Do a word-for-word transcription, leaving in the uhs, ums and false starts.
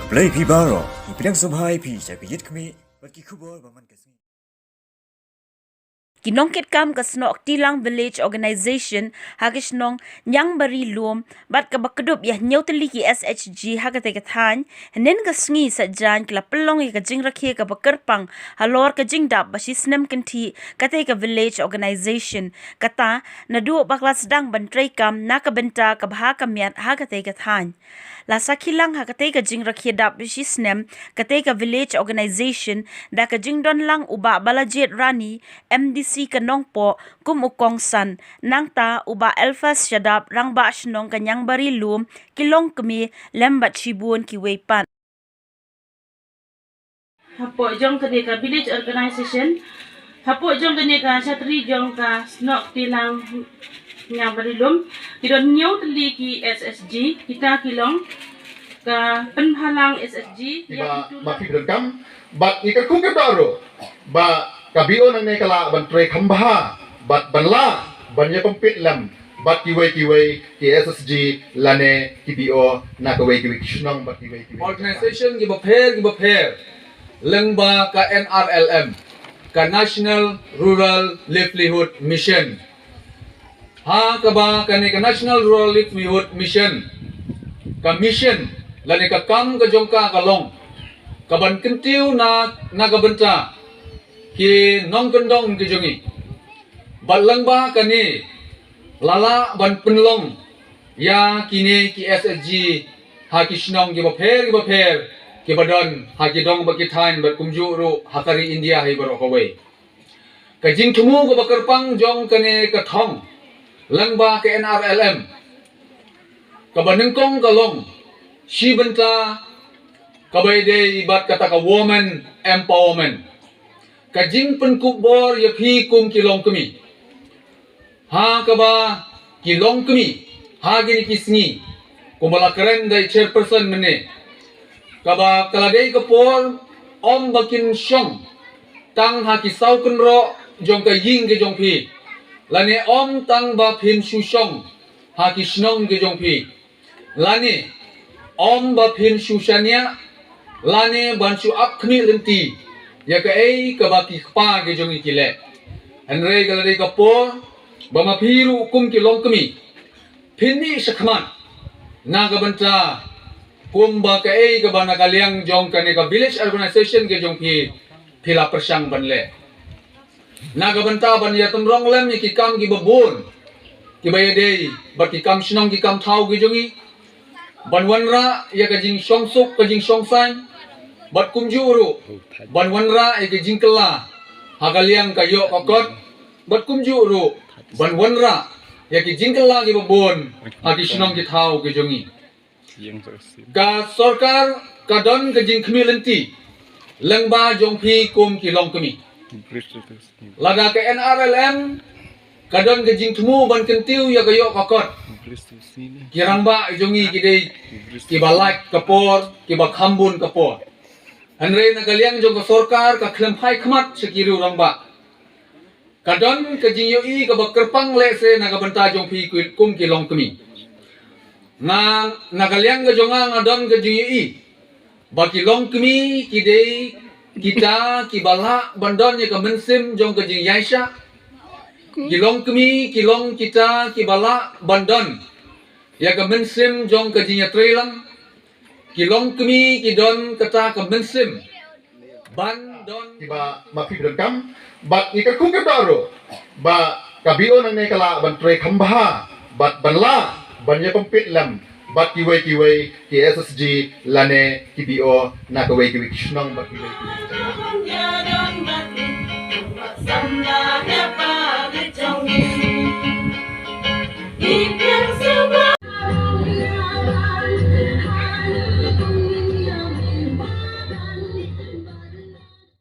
Khublei phi baroh, ngi pdiang sngewbha ïa phi sha ka Ïit Khmih bad ki khubor ba man ka sngi. Ki nongkitkam ka Snoh Ktilang Village Organisation ha ka shnong Niangbari Lum bad kaba kdup ïa hynñiew tylli ki S H G ha katei ka thaiñ, hynnin ka sngi Saitjaiñ ki la pynlong ïa ka jingrakhe kaba kyrpang halor ka jingdap ba shisnem kynthih katei ka Village Organisation, kata naduh ba ka la sdang ban treikam na ka bynta ka bha ka miat ha katei ka thaiñ. La sakhi lang ha katei ka jingrakhe dap shisnem katei ka Village Organisation da ka jingdon lang u Bah Balajied Rani, M D C ka Nongpoh, kum u kongsan, nangta u Bah Elfas Shadap, Rangbah Shnong ka Niangbari Lum, ki longkmie lem bad shibun kiwei pat. Hapoh jong kane ka village organization, hapoh jong kane ka shatri jong ka Snoh Ktilang Niangbari Lum, ki don hynñiew tylli ki S H G, kita ki long ka pynbhalang S H G, ïa kiba ki ma phi donkam, bad ngi kyrkhu kyrdoh ruh ba ka B O nangne ka lah ban trei kham bha bad ban lah ban ïa pynpeit lem bad kiwei kiwei ki S H G lane ki B O na kawei kiwei ki shnong bad kiwei kiwei ki organisation kiba pher kiba pher lyngba ka N R L M, ka National Rural Livelihood Mission. Ha kaba kane ka National Rural Livelihood Mission, ka mission lane ka kam ka jong ka ka long ka ban kyntiew na, na ka bynta ki nongkyndong ki jong ngi. Bad lyngba kane la lah ban pynlong ïa kine ki S H G ha ki shnong kiba pher kiba pher kiba don ha ki dong bad ki thaiñ bad kumjuh ruh ha ka ri India hi baroh kawei. Ka jingthmu kaba kyrpang jong kane ka thong lyngba ka N R L M, kaba nyngkong ka long shi bynta kaba ïadei bad kata ka women empowerment, ka jingpynkup bor ïa phi kum ki longkmie. Ha kaba ki longkmie ha kine ki sngi, kumba la kren da i chairperson mynne, kaba ka la dei ka por ym ba kin shong tang ha ki saw kynroh jong ka ïing ka jong phi, lane ym tang ba phin shu shong ha ki shnong ka jong phi, lane ym ba phin shu shaniah lane ban shu ap khmih lynti ïa kaei kaba ki kpa ki jong ngi ki leh. Hynrei ka la dei ka por ba ma phi ruh kum ki longkmie phin mih shakhmat na ka bynta kumba kaei kaba na ka liang jong kane ka village organization ka jong phi phi la pyrshang ban leh. Na ka bynta ban ïa tynrong lem ïa ki kam kiba bun kiba ïadei bad ki kam shnong ki kam thaw ki jong ngi, ban wanrah ïa ka jingshongsuk ka jingshongsaiñ, bad kumjuh ruh ban wanrah ïa ka jingkylla ha ka liang ka ïoh ka kot, bad kumjuh ruh ban wanrah ïa ki jingkylla kiba bun ha ki shnong ki thaw ki jong ngi. Ka sorkar ka don ka jingkhmih lynti lyngba jong phi kum ki longkmie. Lada ka N R L M ka don ka jingthmu ban kyntiew ïa ka ïoh ka kot, ki rangbah jong ngi ki dei kiba lait ka por, kiba kham bun ka por. Hynrei na ka liang jong ka sorkar ka khlem phai khmat sha ki riew rangbah. Ka don ka jingïohi kaba kyrpang lehse na ka bynta jong phi kum ki longkmie. Nga, na ka liang ka jong nga, nga don ka jingïohi ba ki longkmie ki dei kita kiba lah ban don ïa ka mynsiem jong ka jingïaishah. Ki longkmie ki long kita kiba lah ban don ïa ka mynsiem jong ka jingïatreilang. Ki longkmie ki don kata ka mynsiem ban don kiba ma phi donkam, bad ngi kyrkhu kyrdoh ruh ba ka B O nangne ka lah ban trei kham bha bad ban lah ban ïa pynpeit lem bad kiwei kiwei ki S H G lane ki B O na kawei kiwei ki shnong bad kiwei kiwei.